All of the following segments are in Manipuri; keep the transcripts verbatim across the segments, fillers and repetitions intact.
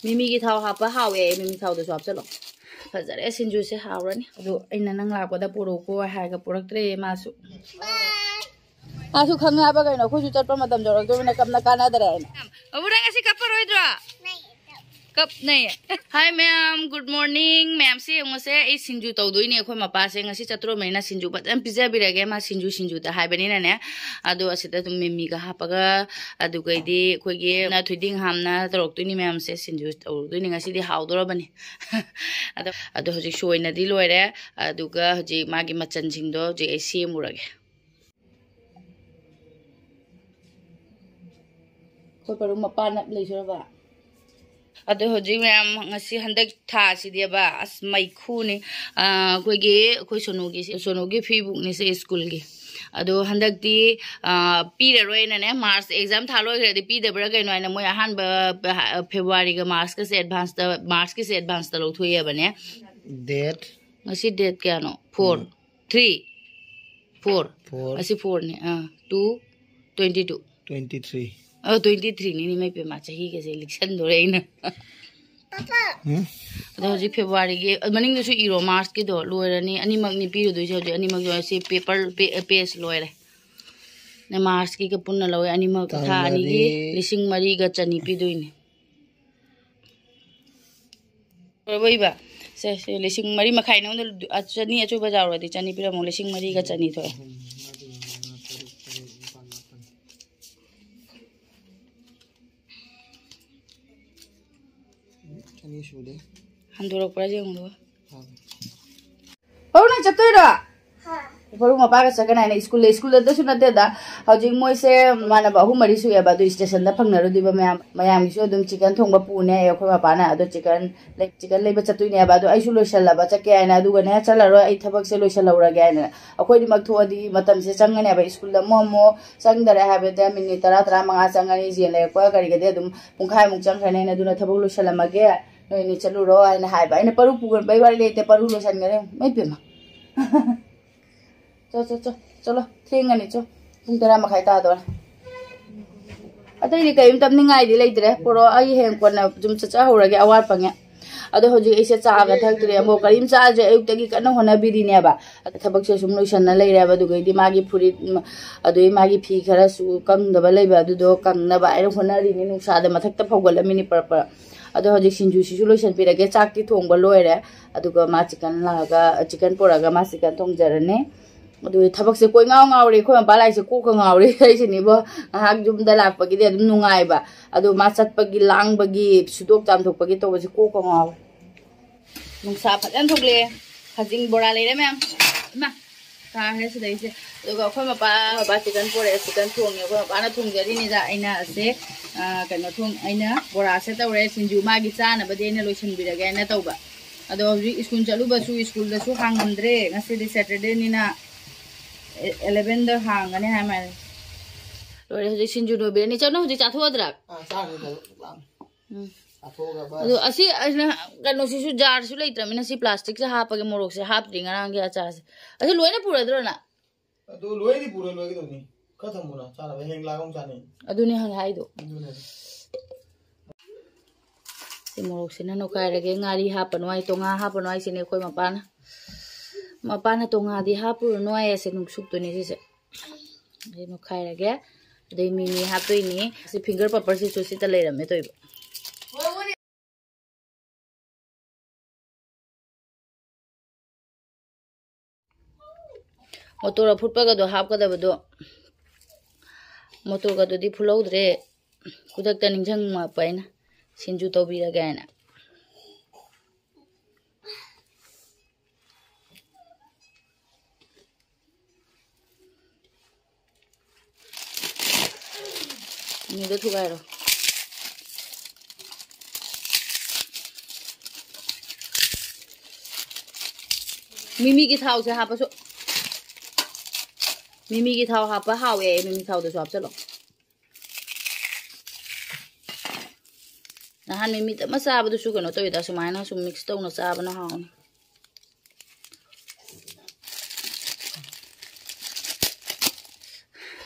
ꯃꯤꯃꯤꯒꯤ ꯊꯥꯎ ꯍꯥꯞꯄ ꯍꯥꯎꯋꯦ, ꯃꯤꯃꯤ ꯊꯥꯎꯗꯨꯁꯨ ꯍꯥꯞꯆꯜꯂꯣ꯫ ꯐꯖꯔꯦ, ꯁꯤꯡꯖꯨꯁꯦ ꯍꯥꯎꯔꯅꯤ꯫ ꯑꯗꯣ ꯑꯩꯅ ꯅꯪ ꯂꯥꯛꯄꯗ ꯄꯨꯔꯛꯎꯀꯣ ꯍꯥꯏꯔꯒ ꯄꯨꯔꯛꯇ꯭ꯔꯦ ꯃꯥꯁꯨ꯫ ꯃꯥꯁꯨ ꯈꯪꯉꯦ ꯍꯥꯏꯕ ꯀꯩꯅꯣ, ꯑꯩꯈꯣꯏꯁꯨ ꯆꯠꯄ ꯃꯇꯝ ꯌꯧꯔꯛꯇꯣꯏꯅꯤꯅ ꯀꯞꯅ ꯀꯥꯟꯅꯗꯔꯦ ꯍꯥꯏꯅ꯫ ꯑꯕꯨ, ꯅꯪ ꯉꯁꯤ ꯀꯞꯄꯔꯣꯏꯗ꯭ꯔꯣ? ꯀꯞꯅꯩ꯫ Hi ꯃꯌꯥꯝ, good morning꯫ ꯃꯌꯥꯝꯁꯦ ꯌꯦꯡꯉꯨꯁꯦ, ꯑꯩ ꯁꯤꯡꯖꯨ ꯇꯧꯗꯣꯏꯅꯦ꯫ ꯑꯩꯈꯣꯏ ꯃꯄꯥꯁꯦ ꯉꯁꯤ ꯆꯠꯇ꯭ꯔꯣꯕꯅꯤꯅ ꯁꯤꯡꯖꯨ ꯐꯖꯅ ꯄꯤꯖꯕꯤꯔꯒꯦ꯫ ꯃꯥ ꯁꯤꯡꯖꯨ ꯁꯤꯡꯖꯨꯗ ꯍꯥꯏꯕꯅꯤꯅꯅꯦ꯫ ꯑꯗꯣ ꯑꯁꯤꯗ ꯑꯗꯨꯝ ꯃꯤꯃꯤꯒ ꯍꯥꯞꯄꯒ, ꯑꯗꯨꯒꯩꯗꯤ ꯑꯩꯈꯣꯏꯒꯤ ꯊꯣꯏꯗꯤꯡ ꯍꯥꯞꯅ ꯇꯧꯔꯛꯇꯣꯏꯅꯤ ꯃꯌꯥꯝꯁꯦ꯫ ꯁꯤꯡꯖꯨ ꯇꯧꯗꯣꯏꯅꯤ ꯉꯁꯤꯗꯤ, ꯍꯥꯎꯗꯣꯔꯕꯅꯤ꯫ ꯑꯗꯣ, ꯑꯗꯣ ꯍꯧꯖꯤꯛ ꯁꯣꯏꯅꯗꯤ ꯂꯣꯏꯔꯦ꯫ ꯑꯗꯨꯒ ꯍꯧꯖꯤꯛ ꯃꯥꯒꯤ ꯃꯆꯜꯁꯤꯡꯗꯣ ꯍꯧꯖꯤꯛ ꯑꯩ ꯁꯦꯝꯃꯨꯔꯒꯦ꯫ ꯑꯩꯈꯣꯏ ꯄꯔꯨꯝ ꯃꯄꯥꯟꯅ ꯂꯩꯖꯔꯕ꯫ ꯑꯗꯣ ꯍꯧꯖꯤꯛ ꯃꯌꯥꯝ ꯉꯁꯤ ꯍꯟꯗꯛ ꯊꯥꯁꯤꯗꯤꯕ ꯑꯁ ꯃꯩꯈꯨꯅꯤ꯫ ꯑꯥ, ꯑꯩꯈꯣꯏꯒꯤ, ꯑꯩꯈꯣꯏ ꯁꯣꯅꯨꯒꯤ, ꯁꯣꯅꯨꯒꯤ ꯐꯤꯕꯨꯛꯅꯤꯁꯦ ꯁ꯭ꯀꯨꯜꯒꯤ꯫ ꯑꯗꯣ ꯍꯟꯗꯛꯇꯤ, ꯑꯥ, ꯄꯤꯔꯔꯣꯏꯅꯅꯦ, ꯃꯥꯔꯆ ꯑꯦꯛꯖꯥꯝ ꯊꯥ ꯂꯣꯏꯈ꯭ꯔꯗꯤ ꯄꯤꯗꯕ꯭ꯔꯥ ꯀꯩꯅꯣ ꯍꯥꯏꯅ ꯃꯣꯏ ꯑꯍꯥꯟꯕ ꯐꯦꯕ꯭ꯔꯨꯋꯥꯔꯤꯒ ꯃꯥꯔꯆꯀꯁꯦ ꯑꯦꯗꯚꯥꯟꯁꯇ, ꯃꯥꯔꯆꯀꯤꯁꯦ ꯑꯦꯗꯚꯥꯟꯁꯇ ꯂꯧꯊꯣꯛꯑꯦꯕꯅꯦ꯫ Date? ꯉꯁꯤ date ꯀꯌꯥꯅꯣ? Four꯫ ꯎꯝ꯫ Three꯫ Four꯫ Four꯫ ꯑꯁꯤ fourꯅꯦ꯫ ꯑꯥ, two, twenty two꯫ Twenty three꯫ ꯑ, twenty three ꯅꯤꯅꯦ, ꯏꯃꯩ ꯄꯦꯝꯃ, ꯆꯍꯤꯒꯁꯦ ꯂꯤꯛꯁꯟꯗꯣꯔꯦ ꯑꯩꯅ꯫ ꯎꯝ? ꯑꯗꯣ ꯍꯧꯖꯤꯛ ꯐꯦꯕ꯭ꯔꯨꯋꯥꯔꯤꯒꯤ, ꯑ, ꯃꯅꯤꯡꯗꯁꯨ ꯏꯔꯣ, ꯃꯥꯔꯆꯀꯤꯗꯣ ꯂꯣꯏꯔꯅꯤ꯫ ꯑꯅꯤꯃꯛꯅꯤ ꯄꯤꯔꯨꯗꯣꯏꯁꯦ ꯍꯧꯖꯤꯛ, ꯑꯅꯤꯃꯛ ꯂꯣꯏꯔꯦ꯫ ꯁꯤ ꯄꯦꯄꯔ, ꯄꯦ-, ꯄꯦꯖ ꯂꯣꯏꯔꯦ꯫ ꯅ ꯃꯥꯔꯆꯀꯤꯒ ꯄꯨꯟꯅ ꯂꯧꯋꯦ ꯑꯅꯤꯃꯛ꯫ ꯊꯥ ꯇꯥꯡ ꯑꯅꯤꯒꯤ ꯃꯔꯤ꯫ ꯂꯤꯁꯤꯡ ꯃꯔꯤꯒ ꯆꯅꯤ ꯄꯤꯗꯣꯏꯅꯦ꯫ ꯂꯣꯏꯕ? ꯁꯦ, ꯁꯦ, ꯂꯤꯁꯤꯡ ꯃꯔꯤ ꯃꯈꯥꯏ ꯅꯉꯣꯟꯗ ꯑ, ꯆꯅꯤ ꯑꯆꯣꯏꯕ ꯌꯥꯎꯔꯗꯤ ꯆꯅꯤ ꯄꯤꯔꯝꯃꯣ, ꯂꯤꯁꯤꯡ ꯃꯔꯤꯒ ꯆꯅꯤ ꯊꯣꯛꯑꯦ꯫ ꯆꯅꯤ ꯁꯨꯗꯦ꯫ ꯍꯟꯗꯣꯔꯛꯄ꯭ꯔꯥ ꯌꯦꯡꯉꯨ꯫ ꯍꯥꯎ꯫ ꯕꯥꯕꯨ, ꯅꯪ ꯆꯠꯇꯣꯏꯔꯣ? ꯍꯥ꯫ ꯕꯥꯕꯨ ꯃꯄꯥꯒ ꯆꯠꯀꯅꯤ ꯍꯥꯏꯅ ꯁ꯭ꯀꯨꯜꯗ, ꯁ꯭ꯀꯨꯜꯗꯁꯨ ꯅꯠꯇꯦꯗ꯫ ꯍꯧꯖꯤꯛ ꯃꯣꯏꯁꯦ ꯃꯃꯥꯟꯅꯕ ꯑꯍꯨꯝ ꯃꯔꯤ ꯁꯨꯏꯑꯕ, ꯑꯗꯨ ꯁ꯭ꯇꯦꯁꯟꯗ ꯐꯪꯅꯔꯨꯗꯣꯏꯕ ꯃꯌꯥꯝ꯫ ꯃꯌꯥꯝꯒꯤꯁꯨ ꯑꯗꯨꯝ ꯆꯤꯀꯟ ꯊꯣꯡꯕ ꯄꯨꯅꯦ ꯑꯩꯈꯣꯏ ꯃꯄꯥꯅ꯫ ꯑꯗꯣ ꯆꯤꯀꯟ ꯂꯩ-, ꯆꯤꯀꯟ ꯂꯩꯕ ꯆꯠꯇꯣꯏꯅꯦꯕ꯫ ꯑꯗꯣ ꯑꯩꯁꯨ ꯂꯣꯏꯁꯜꯂꯕ ꯆꯠꯀꯦ ꯍꯥꯏꯅ, ꯑꯗꯨꯒꯅꯦ ꯆꯠꯂꯔꯣꯏ, ꯑꯩ ꯊꯕꯛꯁꯦ ꯂꯣꯏꯁꯜꯍꯧꯔꯒꯦ ꯍꯥꯏꯅ꯫ ꯑꯩꯈꯣꯏꯅꯤꯃꯛ ꯊꯣꯛꯑꯗꯤ ꯃꯇꯝꯁꯦ ꯆꯪꯒꯅꯦꯕ꯫ ꯁ꯭ꯀꯨꯜꯗ ꯑꯃꯨꯛ ꯑꯃꯨꯛ ꯆꯪꯗꯔꯦ ꯍꯥꯏꯕꯗ ꯃꯤꯅꯤꯠ ꯇꯔꯥ, ꯇꯔꯥꯃꯉꯥ ꯆꯪꯒꯅꯤ꯫ ꯖꯦꯟ ꯂꯩꯔꯛꯄ ꯀꯔꯤꯒꯗꯤ ꯑꯗꯨꯝ ꯄꯨꯡꯈꯥꯏꯃꯨꯛ ꯆꯪꯈ꯭ꯔꯅꯤ꯫ ꯑꯩꯅ ꯑꯗꯨꯅ ꯊꯕꯛ ꯂꯣꯏꯁꯜꯂꯝꯃꯒꯦ, ꯅꯣꯏ ꯑꯅꯤ ꯆꯠꯂꯨꯔꯣ ꯍꯥꯏꯅ ꯍꯥꯏꯕ꯫ ꯑꯩꯅ ꯄꯔꯨ ꯄꯨꯕꯩ ꯋꯥꯔꯤ ꯂꯩꯇꯦ, ꯄꯔꯨ ꯂꯣꯏꯁꯟꯈꯔꯦ꯫ ꯃꯩ ꯄꯦꯝꯃ꯫ ꯆꯣ, ꯆꯣ, ꯆꯣ, ꯆꯠꯂꯣ꯫ ꯊꯦꯡꯉꯅꯤ, ꯆꯣ꯫ ꯄꯨꯡ ꯇꯔꯥ ꯃꯈꯥꯏ ꯇꯥꯗꯣꯔꯦ꯫ ꯑꯇꯩꯗꯤ ꯀꯔꯤꯝ ꯇꯞꯅꯤꯡꯉꯥꯏꯗꯤ ꯂꯩꯇ꯭ꯔꯦ꯫ ꯄꯣꯔꯣ, ꯑꯩ ꯍꯌꯦꯡ ꯀꯣꯟꯅ ꯑꯗꯨꯝ ꯆꯠꯆꯍꯧꯔꯒꯦ, ꯑꯋꯥꯠꯄꯉꯦ꯫ ꯑꯗꯣ ꯍꯧꯖꯤꯛ ꯑꯩꯁꯦ ꯆꯥꯒ ꯊꯛꯇ꯭ꯔꯦ, ꯑꯃꯨꯛ ꯀꯔꯤꯝ ꯆꯥꯗ꯭ꯔꯦ꯫ ꯑꯌꯨꯛꯇꯒꯤ ꯀꯟꯅ ꯍꯣꯠꯅꯕꯤꯔꯤꯅꯦꯕ꯫ ꯊꯕꯛꯁꯦ ꯁꯨꯝ ꯂꯣꯏꯁꯟꯅ ꯂꯩꯔꯦꯕ꯫ ꯑꯗꯨꯒꯩꯗꯤ ꯃꯥꯒꯤ ꯐꯨꯔꯤꯠ, ꯎꯝ, ꯑꯗꯨꯒꯤ ꯃꯥꯒꯤ ꯐꯤ ꯈꯔꯁꯨ ꯀꯪꯗꯕ ꯂꯩꯕ, ꯑꯗꯨꯗꯣ ꯀꯪꯅꯕ ꯑꯩꯅ ꯍꯣꯠꯅꯔꯤꯅꯤ꯫ ꯅꯨꯡꯁꯥꯗ ꯃꯊꯛꯇ ꯐꯧꯒꯠꯂꯝꯃꯤꯅꯤ ꯄꯔꯞ ꯄꯔꯞ꯫ ꯑꯗꯣ ꯍꯧꯖꯤꯛ ꯁꯤꯡꯖꯨꯁꯤꯁꯨ ꯂꯣꯏꯁꯟꯕꯤꯔꯒꯦ꯫ ꯆꯥꯛꯇꯤ ꯊꯣꯡꯕ ꯂꯣꯏꯔꯦ꯫ ꯑꯗꯨꯒ ꯃꯥ ꯆꯤꯀꯟ ꯂꯥꯛꯑꯒ, ꯆꯤꯀꯟ ꯄꯨꯔꯛꯑꯒ ꯃꯥ ꯆꯤꯀꯟ ꯊꯣꯡꯖꯔꯅꯤ꯫ ꯑꯗꯨ ꯊꯕꯛꯁꯦ ꯀꯣꯏ ꯉꯥꯎ ꯉꯥꯎꯔꯦ꯫ ꯑꯩꯈꯣꯏ ꯃꯄꯥ ꯂꯥꯛꯏꯁꯦ ꯀꯣꯛꯀ ꯉꯥꯎꯔꯦ꯫ ꯑꯩꯁꯤꯅꯤꯕꯣ, ꯉꯥꯏꯍꯥꯛ ꯌꯨꯝꯗ ꯂꯥꯛꯄꯒꯤꯗꯤ ꯑꯗꯨꯝ ꯅꯨꯡꯉꯥꯏꯕ, ꯑꯗꯣ ꯃꯥ ꯆꯠꯄꯒꯤ, ꯂꯥꯡꯕꯒꯤ, ꯁꯨꯗꯣꯛ ꯆꯥꯝꯊꯣꯛꯄꯒꯤ ꯇꯧꯕꯁꯦ ꯀꯣꯛꯀ ꯉꯥꯎꯔꯦ꯫ ꯅꯨꯡꯁꯥ ꯐꯖꯅ ꯊꯣꯛꯂꯛꯑꯦ꯫ ꯈꯥꯖꯤꯡ ꯕꯣꯔꯥ ꯂꯩꯔꯦ ꯃꯌꯥꯝ꯫ ꯏꯃꯥ, ꯀꯥꯈ꯭ꯔꯦ ꯁꯤꯗꯩꯁꯦ꯫ ꯑꯗꯨꯒ ꯑꯩꯈꯣꯏ ꯃꯄꯥ, ꯃꯄꯥ ꯆꯤꯀꯟ ꯄꯨꯔꯛꯑꯦ, ꯆꯤꯀꯟ ꯊꯣꯡꯉꯦ꯫ ꯑꯩꯈꯣꯏ ꯃꯄꯥꯅ ꯊꯣꯡꯖꯔꯤꯅꯤꯗ꯫ ꯑꯩꯅ ꯑꯁꯦ, ꯑ, ꯀꯩꯅꯣ ꯊꯣꯡ-, ꯑꯩꯅ ꯕꯣꯔꯥꯁꯦ ꯇꯧꯔꯦ, ꯁꯤꯡꯖꯨ ꯃꯥꯒꯤ ꯆꯥꯅꯕꯗꯤ ꯑꯩꯅ ꯂꯣꯏꯁꯤꯟꯕꯤꯔꯒꯦ ꯍꯥꯏꯅ ꯇꯧꯕ꯫ ꯑꯗꯣ ꯍꯧꯖꯤꯛ ꯁ꯭ꯀꯨꯜ ꯆꯠꯂꯨꯕꯁꯨ ꯁ꯭ꯀꯨꯜꯗꯁꯨ ꯍꯥꯡꯉꯝꯗ꯭ꯔꯦ, ꯉꯁꯤꯗꯤ ꯁꯦꯇꯔꯗꯦꯅꯤꯅ꯫ ꯑꯦ-, ꯑꯦꯂꯦꯚꯦꯟꯗ ꯍꯥꯡꯒꯅꯤ ꯍꯥꯏ ꯃꯥꯜꯂꯦ꯫ ꯂꯣꯏꯔꯦ, ꯍꯧꯖꯤꯛ ꯁꯤꯡꯖꯨ ꯂꯣꯏꯕꯤꯔꯅꯤ꯫ ꯆꯠꯅ ꯍꯧꯖꯤꯛ ꯆꯥꯊꯣꯛꯑꯗ꯭ꯔꯥ? ꯑꯥ, ꯆꯥꯔꯅꯤ, ꯆꯥꯔꯅꯤ, ꯂꯥꯝꯃꯦ꯫ ꯎꯝ꯫ ꯆꯥꯊꯣꯛꯑꯒ ꯕꯁ꯫ ꯑꯗꯣ ꯑꯁꯤ, ꯑꯁꯤꯅ ꯀꯩꯅꯣꯁꯤꯁꯨ ꯖꯥꯔꯁꯨ ꯂꯩꯇ꯭ꯔꯕꯅꯤꯅ ꯁꯤ ꯄ꯭ꯂꯥꯁꯇꯤꯛꯁꯦ ꯍꯥꯞꯄꯒꯦ, ꯃꯣꯔꯣꯛꯁꯦ ꯍꯥꯞꯇ꯭ꯔꯤ ꯉꯔꯥꯡꯒꯤ ꯑꯆꯥꯔꯁꯦ꯫ ꯑꯁꯤ ꯂꯣꯏꯅ ꯄꯨꯔꯗ꯭ꯔꯣ ꯅꯪ? ꯑꯗꯨ ꯂꯣꯏꯗꯤ ꯄꯨꯔ ꯂꯣꯏꯒꯗꯧꯅꯤ꯫ ꯈꯔ ꯊꯝꯃꯨꯅ ꯆꯥꯅꯕ, ꯍꯌꯦꯡ ꯂꯥꯛꯑꯒ ꯑꯃꯨꯛ ꯆꯥꯅꯤ꯫ ꯑꯗꯨꯅꯦ ꯍꯧꯖꯤꯛ ꯍꯥꯏꯗꯣ꯫ ꯑꯗꯨꯅꯦ꯫ ꯁꯤ ꯃꯣꯔꯣꯛꯁꯤꯅ ꯅꯣꯏꯈꯥꯏꯔꯒꯦ, ꯉꯥꯔꯤ ꯍꯥꯞꯄꯅꯨ ꯍꯥꯏ, ꯇꯣꯉꯥ ꯍꯥꯞꯄꯅꯨ ꯍꯥꯏꯁꯤꯅꯦ ꯑꯩꯈꯣꯏ ꯃꯄꯥꯅ꯫ ꯃꯄꯥꯅ ꯇꯣꯉꯥꯗꯤ ꯍꯥꯞꯄꯨꯔꯅꯨ ꯍꯥꯏ, ꯑꯁꯦ ꯅꯨꯡꯁꯨꯛꯇꯨꯅꯤ ꯁꯤꯁꯦ꯫ ꯑꯗꯩ ꯅꯣꯏꯈꯥꯏꯔꯒꯦ꯫ ꯑꯗꯩ ꯃꯤꯃꯤ ꯍꯥꯞꯇꯣꯏꯅꯤ꯫ ꯁꯤ ꯐꯤꯡꯒꯔ ꯄꯥꯄꯔꯁꯤꯁꯨ ꯁꯤꯗ ꯂꯩꯔꯝꯃꯦ ꯇꯧꯏꯕ꯫ ꯃꯣꯇꯣꯔ ꯑꯐꯨꯠꯄꯒꯗꯣ ꯍꯥꯞꯀꯗꯕꯗꯣ, ꯃꯣꯇꯣꯔꯒꯗꯨꯗꯤ ꯐꯨꯠꯍꯧꯗ꯭ꯔꯦ꯫ ꯈꯨꯗꯛꯇ ꯅꯤꯡꯁꯤꯡꯉꯛꯄ ꯑꯩꯅ ꯁꯤꯡꯖꯨ ꯇꯧꯕꯤꯔꯒꯦ ꯍꯥꯏꯅ꯫ ꯃꯤꯗꯣ ꯊꯨꯒꯥꯏꯔꯣ꯫ ꯃꯤꯃꯤꯒꯤ ꯊꯥꯎꯁꯦ ꯍꯥꯞꯄꯁꯨ, ꯃꯤꯃꯤꯒꯤ ꯊꯥꯎ ꯍꯥꯞꯄ ꯍꯥꯎꯋꯦ꯫ ꯃꯤꯃꯤ ꯊꯥꯎꯗꯁꯨ ꯍꯥꯞꯆꯜꯂꯣ꯫ ꯅꯍꯥꯟ ꯃꯤꯃꯤꯠ ꯑꯃ ꯆꯥꯕꯗꯨꯁꯨ ꯀꯩꯅꯣ ꯇꯧꯋꯤꯗ, ꯁꯨꯃꯥꯏꯅ ꯁꯨꯝ ꯃꯤꯛꯁ ꯇꯧꯅ ꯆꯥꯕꯅ ꯍꯥꯎꯅꯤ꯫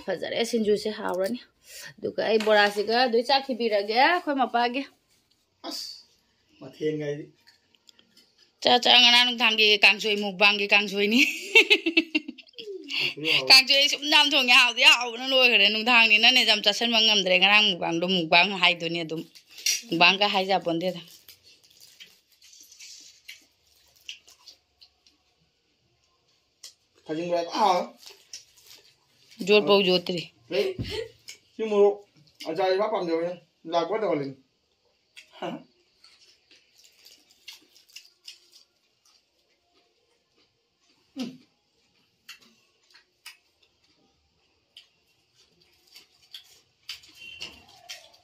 ꯐꯖꯔꯦ, ꯁꯤꯡꯖꯨꯁꯦ ꯍꯥꯎꯔꯅꯤ꯫ ꯑꯗꯨꯒ ꯑꯩ ꯕꯣꯔꯥꯁꯤꯒ ꯑꯗꯨꯏ ꯆꯥꯛ ꯊꯤꯕꯤꯔꯒꯦ ꯑꯩꯈꯣꯏ ꯃꯄꯥꯒꯤ꯫ ꯑꯁ, ꯃꯊꯦꯜꯒꯥꯏꯗꯤ꯫ ꯆꯥ ꯆꯥ ꯉꯔꯥꯡ ꯅꯨꯡꯗꯥꯡꯒꯤ ꯀꯥꯡꯁꯣꯏ, ꯃꯨꯛꯕꯥꯡꯒꯤ ꯀꯥꯡꯁꯣꯏꯅꯤ꯫ ꯀꯥꯡꯁꯣꯏ ꯑꯩ ꯁꯨꯝ ꯌꯥꯝ ꯊꯣꯡꯉꯦ, ꯍꯥꯎꯗꯤ ꯍꯥꯎꯕꯅ ꯂꯣꯏꯈ꯭ꯔꯦ꯫ ꯅꯨꯡꯗꯥꯡꯅꯤꯅꯅꯦ ꯌꯥꯝ ꯆꯥꯁꯟꯕ ꯉꯝꯗ꯭ꯔꯦ꯫ ꯉꯔꯥꯡ ꯃꯨꯛꯕꯥꯡꯗꯣ ꯃꯨꯛꯕꯥꯡ ꯍꯥꯏꯗꯨꯅꯤ ꯑꯗꯨꯝ꯫ ꯃꯨꯛꯕꯥꯡꯒ ꯍꯥꯏꯖꯄꯣꯟꯇꯦꯗ꯫ ꯊꯥꯖꯤꯟꯕ ꯌꯥꯝ ꯍꯥꯎꯋꯦ꯫ ꯖꯣꯠꯄꯧ ꯖꯣꯠꯇ꯭ꯔꯤ꯫ ꯂꯩ꯫ ꯁꯤ ꯃꯣꯔꯣꯛ ꯑꯆꯥꯔ ꯏꯄꯥ ꯄꯥꯝꯖꯕꯅꯦ꯫ ꯂꯥꯛꯄ ꯇꯧꯍꯜꯂꯤꯅꯤ꯫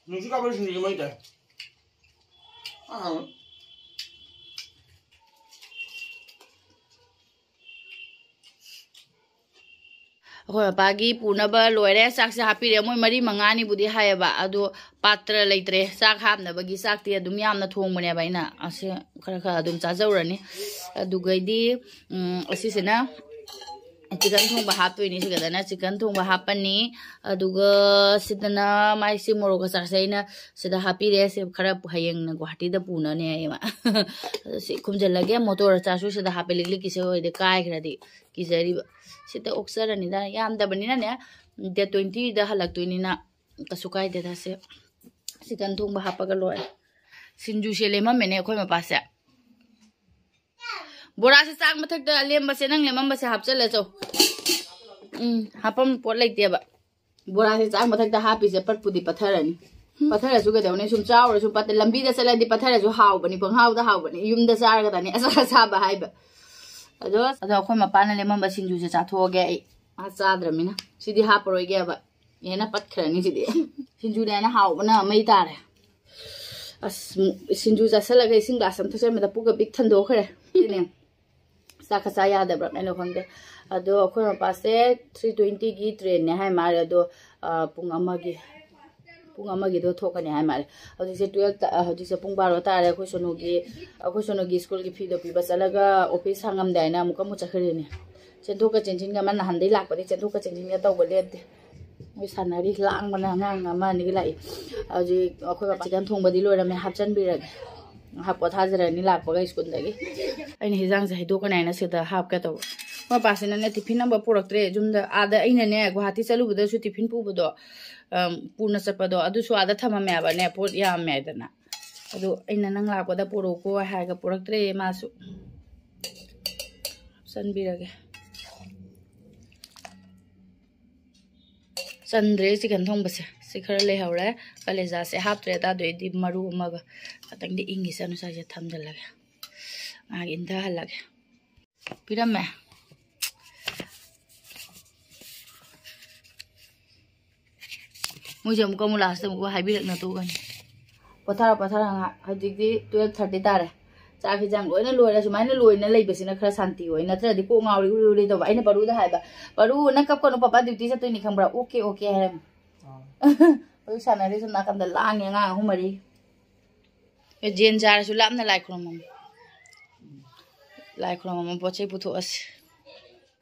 ꯅꯨꯡꯁꯤꯠ ꯀꯥꯕ ꯁꯤꯡꯖꯨ ꯃꯩ ꯇꯥꯏ꯫ ꯑꯥ꯫ ꯑꯩꯈꯣꯏ ꯃꯄꯥꯒꯤ ꯄꯨꯅꯕ ꯂꯣꯏꯔꯦ꯫ ꯆꯥꯛꯁꯦ ꯍꯥꯞꯄꯤꯔꯦ꯫ ꯃꯣꯏ ꯃꯔꯤ ꯃꯉꯥꯅꯤꯕꯨꯗꯤ ꯍꯥꯏꯌꯦꯕ, ꯑꯗꯣ ꯄꯥꯇ꯭ꯔ ꯂꯩꯇ꯭ꯔꯦ꯫ ꯆꯥꯛ ꯍꯥꯞꯅꯕꯒꯤ ꯆꯥꯛꯇꯤ ꯑꯗꯨꯝ ꯌꯥꯝꯅ ꯊꯣꯡꯕꯅꯦꯕ ꯑꯩꯅ꯫ ꯑꯁꯤ ꯈꯔ ꯈꯔ ꯑꯗꯨꯝ ꯆꯥꯖꯧꯔꯅꯤ꯫ ꯑꯗꯨꯒꯩꯗꯤ, ꯎꯝ, ꯑꯁꯤꯁꯤꯅ ꯆꯤꯛꯀꯟ ꯊꯣꯡꯕ ꯍꯥꯞꯇꯣꯏꯅꯤ꯫ ꯁꯤꯒꯗꯅ ꯆꯤꯛꯀꯟ ꯊꯣꯡꯕ ꯍꯥꯞꯄꯅꯤ꯫ ꯑꯗꯨꯒ ꯁꯤꯗꯅ ꯃꯥꯏꯁꯤ ꯃꯣꯔꯣꯛ ꯑꯆꯥꯔꯁꯦ ꯑꯩꯅ ꯁꯤꯗ ꯍꯥꯞꯄꯤꯔꯦ꯫ ꯁꯤ ꯈꯔ ꯍꯌꯦꯡꯅ ꯒꯨꯍꯥꯇꯤꯗ ꯄꯨꯅꯅꯦ ꯍꯥꯏꯌꯦꯕ꯫ ꯑꯗꯣ ꯁꯤ ꯈꯨꯝꯖꯤꯜꯂꯒꯦ꯫ ꯃꯣꯇꯣꯔ ꯑꯆꯥꯔꯁꯨ ꯁꯤꯗ ꯍꯥꯞꯄꯦ꯫ ꯂꯤꯛꯂꯤꯛꯀꯤꯁꯦ ꯑꯣꯏꯗꯤ ꯀꯥꯏꯈ꯭ꯔꯗꯤ ꯀꯤꯖꯔꯤꯕ꯫ ꯁꯤꯗ ꯑꯣꯛꯆꯔꯅꯤꯗ꯫ ꯌꯥꯝꯗꯕꯅꯤꯅꯅꯦ, ꯗꯦꯠ ꯇ꯭ꯋꯦꯟꯇꯤꯗ ꯍꯜꯂꯛꯇꯣꯏꯅꯤꯅ ꯀꯩꯁꯨ ꯀꯥꯏꯗꯦꯗ꯫ ꯁꯦ ꯆꯤꯛꯀꯟ ꯊꯣꯡꯕ ꯍꯥꯞꯄꯒ ꯂꯣꯏꯔꯦ꯫ ꯁꯤꯡꯖꯨꯁꯦ ꯂꯦꯝꯃꯝꯃꯦꯅꯦ ꯑꯩꯈꯣꯏ ꯃꯄꯥꯁꯦ꯫ ꯕꯣꯔꯥꯁꯦ ꯆꯥꯛ ꯃꯊꯛꯇ ꯂꯦꯝꯕꯁꯦ, ꯅꯪ ꯂꯦꯝꯃꯝꯕꯁꯦ ꯍꯥꯞꯆꯜꯂ ꯆꯧ꯫ ꯎꯝ, ꯍꯥꯞꯐꯝ ꯄꯣꯠ ꯂꯩꯇꯦꯕ꯫ ꯕꯣꯔꯥꯁꯦ ꯆꯥꯛ ꯃꯊꯛꯇ ꯍꯥꯞꯄꯤꯁꯦ ꯄꯠꯄꯨꯗꯤ ꯄꯠꯊꯔꯅꯤ꯫ ꯄꯠꯊꯔꯁꯨ ꯀꯩꯗꯧꯅꯤ? ꯁꯨꯝ ꯆꯥꯎꯔ ꯁꯨꯝ ꯄꯠꯇ-, ꯂꯝꯕꯤꯗ ꯆꯠꯂꯗꯤ ꯄꯠꯊꯔꯁꯨ ꯍꯥꯎꯕꯅꯤ, ꯄꯪꯍꯥꯎꯗ ꯍꯥꯎꯕꯅꯤ꯫ ꯌꯨꯝꯗ ꯆꯥꯔꯒꯗꯅꯤ ꯑꯆꯥ ꯑꯆꯥꯕ ꯍꯥꯏꯕ꯫ ꯑꯗꯣ, ꯑꯗꯣ ꯑꯩꯈꯣꯏ ꯃꯄꯥꯅ ꯂꯦꯝꯃꯝꯕ ꯁꯤꯡꯖꯨꯁꯦ ꯆꯥꯊꯣꯛꯑꯒꯦ ꯑꯩ꯫ ꯃꯥ ꯆꯥꯗ꯭ꯔꯃꯤꯅ ꯁꯤꯗꯤ ꯍꯥꯞꯄꯔꯣꯏꯒꯦꯕ꯫ ꯍꯦꯟꯅ ꯄꯠꯈ꯭ꯔꯅꯤ ꯁꯤꯗꯤ꯫ ꯁꯤꯡꯖꯨꯅꯦꯅ ꯍꯥꯎꯕꯅ ꯃꯩ ꯇꯥꯔꯦ꯫ ꯑꯁ, ꯁꯤꯡꯖꯨ ꯆꯥꯁꯤꯜꯂꯒ ꯏꯁꯤꯡ ꯒ꯭ꯂꯥꯁ ꯑꯃ ꯊꯛꯆꯟꯕꯗ ꯄꯨꯛꯀ ꯄꯤꯛ ꯊꯟꯗꯣꯛꯈ꯭ꯔꯦ꯫ ꯁꯤꯅꯦ꯫ ꯆꯥꯛꯀ ꯆꯥ ꯌꯥꯗꯕ꯭ꯔꯥ ꯀꯩꯅꯣ ꯈꯪꯗꯦ꯫ ꯑꯗꯣ ꯑꯩꯈꯣꯏ ꯃꯄꯥꯁꯦ ꯊ꯭ꯔꯤ ꯇ꯭ꯋꯦꯟꯇꯤꯒꯤ ꯇ꯭ꯔꯦꯟꯅꯦ ꯍꯥꯏ ꯃꯥꯜꯂꯦ꯫ ꯑꯗꯣ, ꯑ, ꯄꯨꯡ ꯑꯃꯒꯤ, ꯄꯨꯡ ꯑꯃꯒꯤꯗꯣ ꯊꯣꯛꯀꯅꯤ ꯍꯥꯏ ꯃꯥꯜꯂꯦ꯫ ꯍꯧꯖꯤꯛꯁꯦ ꯇꯨꯌꯦꯜꯞ ꯇ-, ꯑ, ꯍꯧꯖꯤꯛꯁꯦ ꯄꯨꯡ ꯕꯥꯔꯣ ꯇꯥꯔꯦ꯫ ꯑꯩꯈꯣꯏ ꯁꯣꯅꯨꯒꯤ, ꯑꯩꯈꯣꯏ ꯁꯣꯅꯨꯒꯤ ꯁ꯭ꯀꯨꯜꯒꯤ ꯐꯤꯗꯣ ꯄꯤꯕ ꯆꯠꯂꯒ ꯑꯣꯐꯤꯁ ꯍꯥꯡꯉꯝꯗꯥꯏꯅ ꯑꯃꯨꯛꯀ ꯑꯃꯨꯛ ꯆꯠꯈ꯭ꯔꯤꯅꯦ꯫ ꯆꯦꯟꯊꯣꯛꯀ ꯆꯦꯟꯁꯤꯟꯒ, ꯃꯥ ꯅꯍꯥꯟꯗꯩ ꯂꯥꯛꯄꯗꯤ ꯆꯦꯟꯊꯣꯛꯀ ꯆꯦꯟꯁꯤꯟꯒ ꯇꯧꯕ ꯂꯦꯞꯇꯦ꯫ ꯃꯣꯏ ꯁꯥꯟꯅꯔꯤ, ꯂꯥꯡꯕꯅ ꯑꯉꯥꯡ ꯑꯃ ꯑꯅꯤꯒ ꯂꯥꯛꯏ꯫ ꯍꯧꯖꯤꯛ ꯑꯩꯈꯣꯏ ꯕꯕꯥ ꯆꯤꯛꯀꯟ ꯊꯣꯡꯕꯗꯤ ꯂꯣꯏꯔꯝꯃꯦ, ꯍꯥꯞꯆꯤꯟꯕꯤꯔꯒꯦ꯫ ꯉꯥꯏꯍꯥꯛ ꯄꯣꯊꯥꯖꯔꯅꯤ ꯂꯥꯛꯄꯒ ꯁ꯭ꯀꯨꯜꯗꯒꯤ꯫ ꯑꯩꯅ ꯍꯤꯟꯖꯥꯡꯁꯦ ꯍꯩꯗꯣꯛꯀꯅꯤ ꯍꯥꯏꯅ ꯁꯤꯗ ꯍꯥꯞꯀꯦ ꯇꯧꯕ꯫ ꯃꯄꯥꯁꯤꯅꯅꯦ ꯇꯤꯐꯤꯟ ꯑꯃ ꯄꯨꯔꯛꯇ꯭ꯔꯦ ꯌꯨꯝꯗ꯫ ꯑꯥꯗ ꯑꯩꯅꯅꯦ ꯒꯨꯍꯥꯇꯤ ꯆꯠꯂꯨꯕꯗꯁꯨ ꯇꯤꯐꯤꯟ ꯄꯨꯕꯗꯣ, ꯑꯝ, ꯄꯨꯅ ꯆꯠꯄꯗꯣ, ꯑꯗꯨꯁꯨ ꯑꯥꯗ ꯊꯝꯃꯝꯃꯦ ꯍꯥꯏꯕꯅꯦ, ꯄꯣꯠ ꯌꯥꯝꯃꯦ ꯍꯥꯏꯗꯅ꯫ ꯑꯗꯨ ꯑꯩꯅ ꯅꯪ ꯂꯥꯛꯄꯗ ꯄꯨꯔꯛꯎꯀꯣ ꯍꯥꯏꯔꯒ ꯄꯨꯔꯛꯇ꯭ꯔꯦ ꯃꯥꯁꯨ꯫ ꯍꯥꯞꯆꯤꯟꯕꯤꯔꯒꯦ꯫ ꯆꯟꯗ꯭ꯔꯦ ꯆꯤꯛꯀꯟ ꯊꯣꯡꯕꯁꯦ꯫ ꯁꯤ ꯈꯔ ꯂꯩꯍꯧꯔꯦ꯫ ꯀꯂꯦꯖꯥꯁꯦ ꯍꯥꯞꯇ꯭ꯔꯦ, ꯑꯗꯨꯏꯗꯤ ꯃꯔꯨ ꯑꯃꯒ ꯈꯇꯪꯗꯤ ꯏꯪꯉꯤ ꯆꯅꯨ ꯁ꯭ꯋꯥꯏꯁꯦ ꯊꯝꯖꯤꯜꯂꯒꯦ꯫ ꯉꯥꯏꯍꯥꯛ ꯏꯪꯊꯍꯜꯂꯒꯦ꯫ ꯄꯤꯔꯝꯃꯦ꯫ ꯃꯣꯏꯁꯦ ꯑꯃꯨꯛꯀ ꯑꯃꯨꯛ ꯂꯥꯁꯇ ꯑꯃꯨꯛꯀ ꯍꯥꯏꯕꯤꯔꯛꯅ ꯇꯣꯛꯀꯅꯤ꯫ ꯄꯣꯊꯥꯔꯣ, ꯄꯣꯊꯥꯔꯣ ꯉꯥꯏꯍꯥꯛ꯫ ꯍꯧꯖꯤꯛꯇꯤ ꯇꯨꯌꯦꯜꯞ ꯊꯥꯔꯇꯤ ꯇꯥꯔꯦ꯫ ꯆꯥꯛ ꯍꯤꯟꯖꯥꯡ ꯂꯣꯏꯅ ꯂꯣꯏꯔꯦ꯫ ꯁꯨꯃꯥꯏꯅ ꯂꯣꯏꯅ ꯂꯩꯕꯁꯤꯅ ꯈꯔ ꯁꯥꯟꯇꯤ ꯑꯣꯏ, ꯅꯠꯇ꯭ꯔꯗꯤ ꯀꯣꯛ ꯉꯥꯎꯔꯤ ꯎꯔꯤ ꯎꯔꯤ ꯇꯧꯕ꯫ ꯑꯩꯅ ꯄꯥꯔꯨꯗ ꯍꯥꯏꯕ, "ꯄꯥꯔꯨ, ꯅꯪ ꯀꯞꯀꯅꯨ, ꯄꯄꯥ ꯗ꯭ꯌꯨꯇꯤ ꯆꯠꯇꯣꯏꯅꯤ ꯈꯪꯕ꯭ꯔꯥ?" "ꯑꯣꯀꯦ, ꯑꯣꯀꯦ" ꯍꯥꯏꯔꯝꯃꯤ꯫ ꯑꯥ꯫ ꯍꯧꯖꯤꯛ ꯁꯥꯟꯅꯔꯤ ꯁꯨꯝ ꯅꯥꯀꯟꯗ ꯂꯥꯡꯉꯦ ꯑꯉꯥꯡ ꯑꯍꯨꯝ ꯃꯔꯤ꯫ ꯖꯦꯟ ꯆꯥꯔꯁꯨ ꯂꯥꯞꯅ ꯂꯥꯏ ꯈꯨꯔꯨꯝꯃꯝꯃꯣ꯫ ꯂꯥꯏ ꯈꯨꯔꯨꯝꯃꯝꯃꯣ, ꯄꯣꯠ ꯆꯩ ꯄꯨꯊꯣꯛꯑꯁꯤ꯫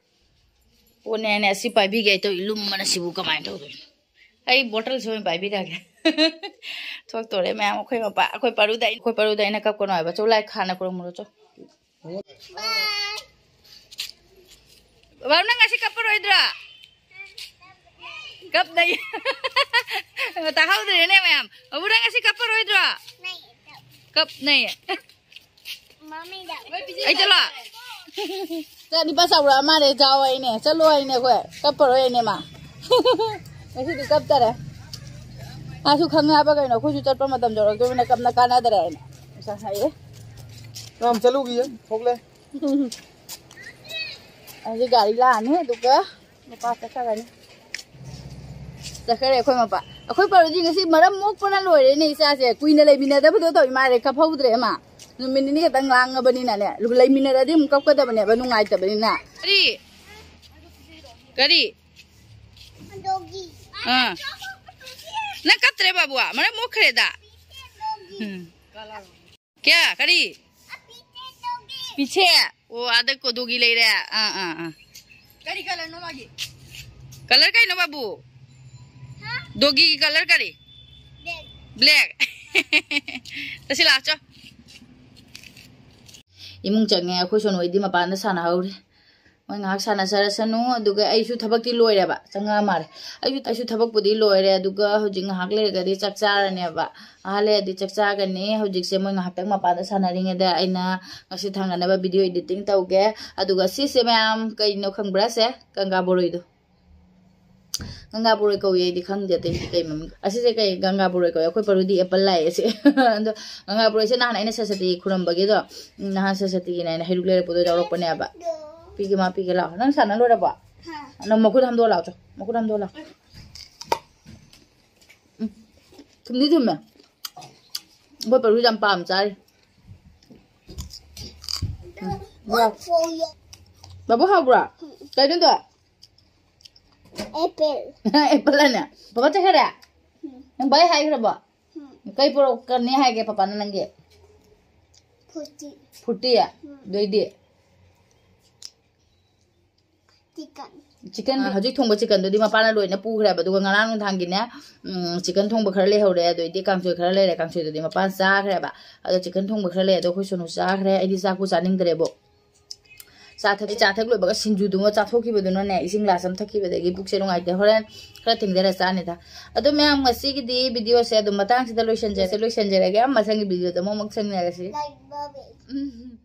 ꯄꯣꯠꯅꯦꯅꯦ, ꯑꯁꯤ ꯄꯥꯏꯕꯤꯒꯦ ꯑꯩ ꯇꯧ, ꯂꯨꯝꯕꯅ ꯁꯤꯕꯨ ꯀꯃꯥꯏꯅ ꯇꯧꯗꯣꯏꯅꯣ? ꯑꯩ ꯕꯣꯇꯜꯁꯦ ꯑꯣꯏꯅ ꯄꯥꯏꯕꯤꯔꯛꯑꯒꯦ꯫ ꯊꯣꯛꯇꯣꯔꯦ ꯃꯌꯥꯝ꯫ ꯑꯩꯈꯣꯏ ꯃꯄꯥ, ꯑꯩꯈꯣꯏ ꯄꯥꯔꯨꯗ ꯑꯩ-, ꯑꯩꯈꯣꯏ ꯄꯥꯔꯨꯗ ꯑꯩꯅ ꯀꯞꯀꯅꯣ ꯍꯥꯏꯕ꯫ ꯆꯣ, ꯂꯥꯏ ꯈꯥꯅ ꯈꯨꯔꯨꯝꯃꯨꯔꯣ ꯆꯣ꯫ ꯕꯥꯕꯨ, ꯅꯪ ꯉꯁꯤ ꯀꯞꯄꯔꯣꯏꯗ꯭ꯔꯣ? ꯀꯞꯅꯩ꯫ ꯇꯥꯍꯧꯗ꯭ꯔꯦꯅꯦ ꯃꯌꯥꯝ꯫ ꯕꯥꯕꯨ, ꯅꯪ ꯉꯁꯤ ꯀꯞꯄꯔꯣꯏꯗ꯭ꯔꯣ? ꯀꯞꯅꯩ꯫ ꯑꯩ ꯆꯠꯂꯣ꯫ ꯆꯠ ꯅꯤꯄꯥ ꯆꯥꯎꯔꯛꯑ ꯃꯥꯜꯂꯦ, ꯖꯥꯎ ꯍꯥꯏꯅꯦ꯫ ꯆꯠꯂꯣ ꯍꯥꯏꯅꯦ ꯑꯩꯈꯣꯏ꯫ ꯀꯞꯄꯔꯣꯏ ꯍꯥꯏꯅꯦ ꯃꯥ꯫ ꯉꯁꯤꯗꯤ ꯀꯞꯇꯔꯦ꯫ ꯃꯥꯁꯨ ꯈꯪꯉꯦ ꯍꯥꯏꯕ ꯀꯩꯅꯣ, ꯑꯩꯈꯣꯏꯁꯨ ꯆꯠꯄ ꯃꯇꯝ ꯌꯧꯔꯛꯇꯣꯏꯅꯤꯅ ꯀꯞꯅ ꯀꯥꯟꯅꯗꯔꯦ ꯍꯥꯏꯅ꯫ ꯉꯁꯥꯏ ꯍꯥꯏꯌꯦ꯫ ꯌꯥꯝ ꯆꯠꯂꯨꯈꯤꯌꯦ, ꯊꯣꯛꯂꯦ꯫ ꯍꯧꯖꯤꯛ ꯒꯥꯔꯤ ꯂꯥꯛꯑꯅꯤ, ꯑꯗꯨꯒ ꯃꯄꯥ ꯆꯠꯈ꯭ꯔꯒꯅꯤ꯫ ꯆꯠꯈ꯭ꯔꯦ ꯑꯩꯈꯣꯏ ꯃꯄꯥ꯫ ꯑꯩꯈꯣꯏ ꯄꯥꯔꯨꯗꯤ ꯉꯁꯤ ꯃꯔꯝ ꯃꯣꯛꯄꯅ ꯂꯣꯏꯔꯦꯅꯦ ꯏꯆꯥꯁꯦ꯫ ꯀꯨꯏꯅ ꯂꯩꯃꯤꯟꯅꯗꯕꯗꯣ ꯇꯧꯏ ꯃꯥꯜꯂꯦ, ꯈꯞꯍꯧꯗ꯭ꯔꯦ ꯃꯥ꯫ ꯅꯨꯃꯤꯠ ꯅꯤꯅꯤ ꯈꯛꯇꯪ ꯂꯥꯡꯉꯕꯅꯤꯅꯅꯦ, ꯂꯩꯃꯤꯟꯅꯔꯗꯤ ꯑꯃꯨꯛ ꯀꯞꯀꯗꯕꯅꯦꯕ, ꯅꯨꯡꯉꯥꯏꯇꯕꯅꯤꯅ꯫ ꯀꯔꯤ? ꯀꯔꯤ? ꯑꯥ꯫ ꯅꯪ ꯀꯞꯇ꯭ꯔꯦ ꯕꯥꯕꯨ? ꯃꯔꯝ ꯃꯣꯛꯈ꯭ꯔꯦꯗ꯫ ꯎꯝ꯫ ꯀꯌꯥ? ꯀꯔꯤ? ꯄꯤꯁꯦ? ꯑꯣ, ꯑꯥꯗ ꯀꯣꯗꯣꯒꯤ ꯂꯩꯔꯦ꯫ ꯑꯥ, ꯑꯥ, ꯑꯥ꯫ ꯀꯔꯤ ꯀꯂꯔꯅꯣ ꯃꯥꯒꯤ? ꯀꯂꯔ ꯀꯩꯅꯣ ꯕꯥꯕꯨ? ꯗꯣꯒꯤꯒꯤ ꯀꯂꯔ ꯀꯔꯤ? ꯕ꯭ꯂꯦꯛ꯫ ꯆꯠꯁꯤ ꯂꯥꯛꯑꯣ꯫ ꯏꯃꯨꯡ ꯆꯪꯉꯦ꯫ ꯑꯩꯈꯣꯏ ꯁꯣꯅꯨ ꯍꯣꯏꯗꯤ ꯃꯄꯥꯟꯗ ꯁꯥꯟꯅꯍꯧꯔꯤ꯫ ꯃꯣꯏ ꯉꯥꯏꯍꯥꯛ ꯁꯥꯟꯅꯖꯔꯁꯅꯨ꯫ ꯑꯗꯨꯒ ꯑꯩꯁꯨ ꯊꯕꯛꯇꯤ ꯂꯣꯏꯔꯦꯕ, ꯆꯪꯉꯛꯑ ꯃꯥꯜꯂꯦ꯫ ꯑꯩꯁꯨ ꯑꯩꯁꯨ ꯊꯕꯛꯄꯨꯗꯤ ꯂꯣꯏꯔꯦ꯫ ꯑꯗꯨꯒ ꯍꯧꯖꯤꯛ ꯉꯥꯏꯍꯥꯛ ꯂꯩꯔꯒꯗꯤ ꯆꯥꯛ ꯆꯥꯔꯅꯦꯕ꯫ ꯉꯥꯏꯍꯥꯛ ꯂꯩꯔꯗꯤ ꯆꯥꯛ ꯆꯥꯒꯅꯤ꯫ ꯍꯧꯖꯤꯛꯁꯦ ꯃꯣꯏ ꯉꯥꯏꯍꯥꯛꯇꯪ ꯃꯄꯥꯟꯗ ꯁꯥꯟꯅꯔꯤꯉꯩꯗ ꯑꯩꯅ ꯉꯁꯤ ꯊꯥꯡꯒꯠꯅꯕ ꯚꯤꯗꯤꯑꯣ ꯏꯗꯤꯇꯤꯡ ꯇꯧꯒꯦ꯫ ꯑꯗꯨꯒ ꯁꯤꯁꯦ ꯃꯌꯥꯝ ꯀꯩꯅꯣ ꯈꯪꯕ꯭ꯔꯥ? ꯁꯦ ꯒꯪꯒꯥ ꯕꯣꯔꯣꯏꯗꯣ꯫ ꯒꯪꯒꯥ ꯕꯣꯔꯣꯏ ꯀꯧꯏ, ꯑꯩꯗꯤ ꯈꯪꯗꯦ ꯑꯇꯩꯗꯤ ꯀꯩ ꯃꯃꯤꯡ꯫ ꯑꯁꯤꯁꯦ ꯀꯩ ꯒꯪꯒꯥ ꯕꯣꯔꯣꯏ ꯀꯧꯏ, ꯑꯩꯈꯣꯏ ꯄꯔꯨꯗꯤ ꯑꯦꯄꯜ ꯂꯥꯛꯑꯦ ꯑꯁꯤ꯫ ꯑꯗꯣ ꯒꯪꯒꯥ ꯕꯣꯔꯣꯏꯁꯦ ꯅꯍꯥꯟ ꯑꯩꯅ ꯁꯔꯁꯇꯤ ꯈꯨꯔꯨꯝꯕꯒꯤꯗꯣ, ꯎꯝ, ꯅꯍꯥꯟ ꯁꯔꯁꯇꯤꯒꯤꯅ ꯑꯩꯅ ꯍꯩꯔꯨꯛ ꯂꯩꯔꯛꯄꯗꯣ ꯌꯥꯎꯔꯛꯄꯅꯦꯕ꯫ ꯄꯤꯒꯦ, ꯃꯥ ꯄꯤꯒꯦ ꯂꯥꯛꯑꯣ꯫ ꯅꯪ ꯁꯥꯟꯅ ꯂꯣꯏꯔꯕꯣ? ꯅꯪ ꯃꯈꯨꯠ ꯍꯥꯝꯗꯣꯛꯑ ꯂꯥꯛꯑꯣ ꯆꯣ, ꯃꯈꯨꯠ ꯍꯥꯝꯗꯣꯛꯑ ꯂꯥꯛꯑꯣ꯫ ꯎꯝ, ꯊꯨꯝꯗꯤ ꯊꯨꯝꯃꯦ꯫ ꯑꯩꯈꯣꯏ ꯄꯔꯨꯗꯤ ꯌꯥꯝ ꯄꯥꯝ ꯆꯥꯔꯤ꯫ ꯎꯝ, ꯌꯥꯎ꯫ ꯕꯥꯕꯨ ꯍꯥꯎꯕ꯭ꯔꯣ? ꯀꯩꯅꯣꯗꯣ? ꯑꯦꯄꯜ꯫ ꯑꯦꯄꯜ ꯑꯅꯦ? ꯄꯥꯄꯥ ꯆꯠꯈ꯭ꯔꯦ? ꯎꯝ꯫ ꯅꯪ ꯕꯥꯏ ꯍꯥꯏꯈ꯭ꯔꯕꯣ? ꯎꯝ꯫ ꯀꯩ ꯄꯨꯔꯛꯀꯅꯤ ꯍꯥꯏꯒꯦ ꯄꯥꯄꯥꯅ ꯅꯪꯒꯤ? ꯐ꯭ꯔꯨꯇꯤ꯫ ꯐ꯭ꯔꯨꯇꯤ? ꯎꯝ꯫ ꯑꯗꯨꯏꯗꯤ? ꯆꯤꯀꯟ꯫ ꯆꯤꯀꯟ, ꯍꯧꯖꯤꯛ ꯊꯣꯡꯕ ꯆꯤꯀꯟꯗꯨꯗꯤ ꯃꯄꯥꯅ ꯂꯣꯏꯅ ꯄꯨꯈ꯭ꯔꯦꯕ꯫ ꯑꯗꯨꯒ ꯉꯔꯥꯡ ꯅꯨꯡꯗꯥꯡꯒꯤꯅꯦ, ꯎꯝ, ꯆꯤꯀꯟ ꯊꯣꯡꯕ ꯈꯔ ꯂꯩꯍꯧꯔꯦ꯫ ꯑꯗꯨꯏꯗꯤ ꯀꯥꯡꯁꯣꯏ ꯈꯔ ꯂꯩꯔꯦ꯫ ꯀꯥꯡꯁꯣꯏꯗꯨꯗꯤ ꯃꯄꯥꯅ ꯆꯥꯈ꯭ꯔꯦꯕ꯫ ꯑꯗꯣ ꯆꯤꯀꯟ ꯊꯣꯡꯕ ꯈꯔ ꯂꯩ꯫ ꯑꯗꯣ ꯑꯩꯈꯣꯏ ꯁꯣꯅꯨ ꯆꯥꯈ꯭ꯔꯦ꯫ ꯑꯩꯗꯤ ꯆꯥꯛꯄꯨ ꯆꯥꯅꯤꯡꯗ꯭ꯔꯦꯕꯣ꯫ ꯆꯥ ꯊꯛ-, ꯆꯥ ꯊꯛ ꯂꯣꯏꯕꯒ ꯁꯤꯡꯖꯨꯗꯨꯃ ꯆꯥꯊꯣꯛꯈꯤꯕꯗꯨꯅꯅꯦ, ꯏꯁꯤꯡ ꯒ꯭ꯂꯥꯁ ꯑꯃ ꯊꯛꯈꯤꯕꯗꯒꯤ ꯄꯨꯛꯁꯦ ꯅꯨꯡꯉꯥꯏꯇꯦ꯫ ꯍꯣꯔꯦꯟ ꯈꯔ ꯊꯦꯡꯊꯔ ꯆꯥꯅꯤꯗ꯫ ꯑꯗꯣ ꯃꯌꯥꯝ, ꯉꯁꯤꯒꯤꯗꯤ ꯚꯤꯗꯤꯑꯣꯁꯦ ꯑꯗꯨꯝ ꯃꯇꯥꯡꯁꯤꯗ ꯂꯣꯏꯁꯟꯖꯔꯦ, ꯂꯣꯏꯁꯟꯖꯔꯒꯦ꯫ ꯃꯊꯪꯒꯤ ꯚꯤꯗꯤꯑꯣꯗ ꯑꯃꯨꯛ, ꯑꯃꯨꯛ ꯊꯦꯡꯅꯔꯁꯤ꯫ ꯂꯥꯏꯛ ꯕꯥꯕꯦ꯫ ꯎꯝ꯫